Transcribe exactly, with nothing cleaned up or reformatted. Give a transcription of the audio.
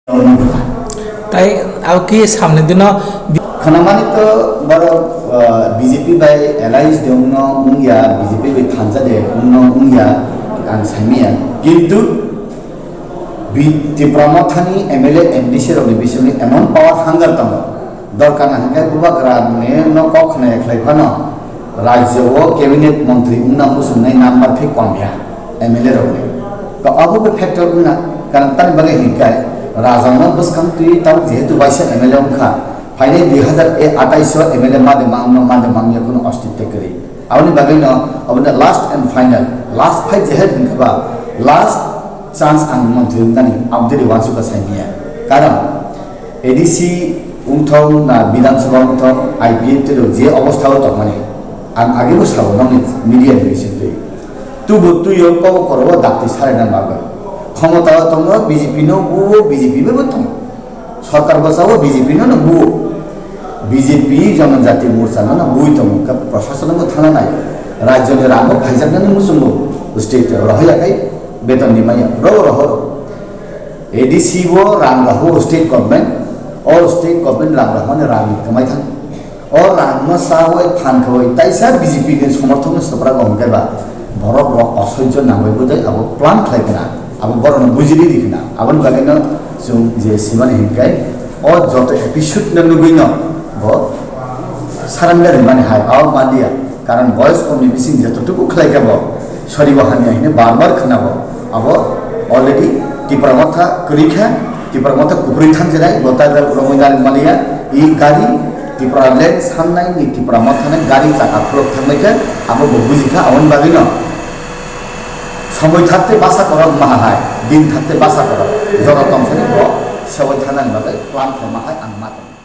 Tai abo khe samni dino. Khwnamani to borok, ah, B J P bai alliance de wngno wngya, B J P bai thansa de wngno wngya, ang saimanya. Kintu bi-, Tipra Mothani M L A, M D C rokni bisingni emon power hunger tongo, dorkar na hwnkhe bubagra ni no kok khna khlai phano rajyo o cabinet montri wngna muchungnai number khe kom ya M L A rokni. To abo bo factor wngna, karon tamni bagwi hinkhe rajano bwskang twi tabuk jehetu waisa M L A wngkha, phainai dui hazar atais o M L A made mangno made mangya kuno ostitto kwrwi. Aboni bagwino obono last and final, last fight jeher hinkhe ba last chance ang montri wngnani abdiri wansukha saimanya. Karon A D C wngthok na Bidhan Sabha wngthok, I P F T rok je obostha o tongmani, ang agebo sabo nokni media ni bisingtwi. Tubu tuyo kobo korobo dakti sarina bagwi. Khomota o tongo B J P no buo, B J P bai bo tongo. Sorkar bwsao B J P no no buo. B J P Janajati Morcha no no bui tongo, khe prashason no thana nai. Rajyo ni rang bo phaijaknani muchungo state rohorya khai beton ni maya. Ro rohor. A D C bo rang rohor state government, o state government rang rohorni rang ni kwmai thang. O rang no chawi phan khawi taisa B J P ni somorthok ni swprak o hwnkhe ba borok rok osoijo nangwi bwdai abo plan khlai khna, abo borok no bujili ri khna. Aboni bagwi no chwng je simani hinkhe o joto episode no nugwi no bo surrender rimani hai abo manliya. Karon boyos kom ni bising joto tuku khlai khe bo sori bo hamya hini bar bar khna bo. Abo already Tipra Motha kwrwi kha, Tipra Motha kubrwi thangjinai, bo ta rok romwi nani maliya, i gari, Tipra Land sannai ni Tipra Motha ni gari chaka phulok thangnai khe, abo bo buji kha, aboni bagwi no. Somoi thakte basa korok maha hai, din thakte basa korok, jora tong thani bo sewai thanani bagwi plan khlai ma hai ang ma tong.